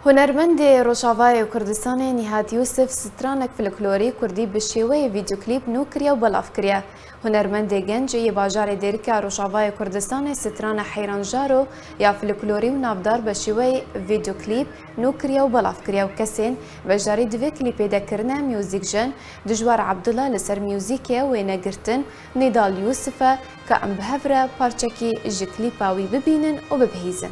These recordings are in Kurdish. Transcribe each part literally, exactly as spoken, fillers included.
Hunermendê Rojavayê Kurdistanê Nîhat Yûsif stranek folklorî kurdî bi şêweyê vîdeoklîp nû kiriye û belav kiriye. Hunermendê genc yê bajarê Dêrika Rojavayê Kurdistanê strana Heyran Jaro ya folklorî û navdar bi şêweyê vîdeoklîp nû kiriye û belav kiriye û kesên beşdarî di vê klîpê de kirine muzîk jin Dijwar Abdullah li ser muzîkê wênegirtin Nîdal Yûsif e, ka em bi hev re parçekî ji klîpa wî bibînin û bibihîzin.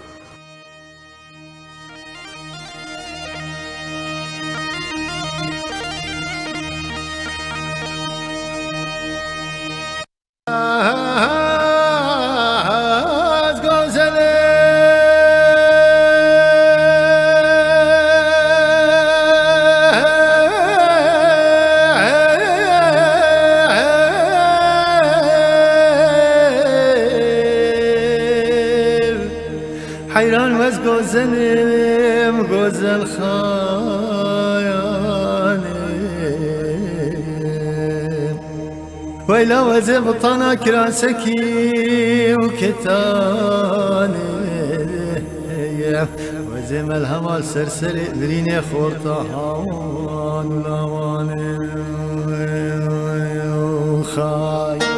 Heyran wez gozelim, gozel xayanê. Weyla wezê bitana kirasekî û ketanê. Wezê melhema li ser serê birînê xorta hawan û lawanê. Xay.